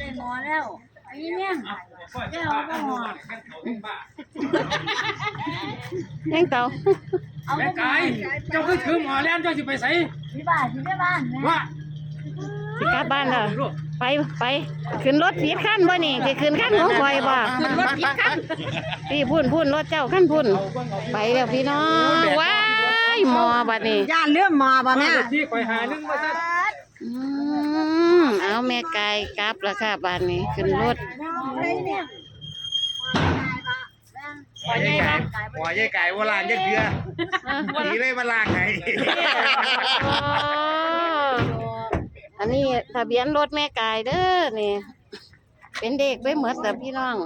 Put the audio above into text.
ໄດ້ໝໍ້ແລ້ວ ໄອ້ແມງ ແກ້ວບໍ່ໝໍ້ ແມງເຕົ່າ ເອົາ ແມ່ກາຍ ເຈົ້າຄືຖືໝໍ້ແລ່ນ ເຈົ້າຊິໄປໃສ? ທີ່ບ້ານ ຊິໄປບ້ານແມ່ ວ່າ ຊິກັບບ້ານແລ້ວ ໄປ ໄປ ຂຶ້ນລົດຜິດຄັນບໍ່ນີ້? ຊິຂຶ້ນຄັນຂອງຂ້ອຍບໍ່? ຂຶ້ນລົດຜິດຄັນ ນີ້ ພຸ້ນ ພຸ້ນ ລົດເຈົ້າຄັນພຸ້ນ ໄປແລ້ວພີ່ນ້ອງ ວ້າຍ ໝໍ້ບັດນີ້ ຢ້ານລືມໝໍ້ບໍ່ແມ່? ທີ່ຂ້ອຍຫາໜຶ່ງວ່າຊັ້ນ ອືມ ເອົາ ແມ່ກາຍກັບລະຄ່ະ ບາດນີ້ຂຶ້ນລົດ ໝໍ້ຍາຍກາຍ ໝໍ້ຍາຍກາຍບໍ່ລ້າງຈັກເທື່ອ ດີເລີຍມາລ້າງໃຫ້ ໂອ້ ອັນນີ້ທະບຽນລົດແມ່ກາຍເດີນີ້ ເປັນເດັກໄປໝົດລະພີ່ນ້ອງ.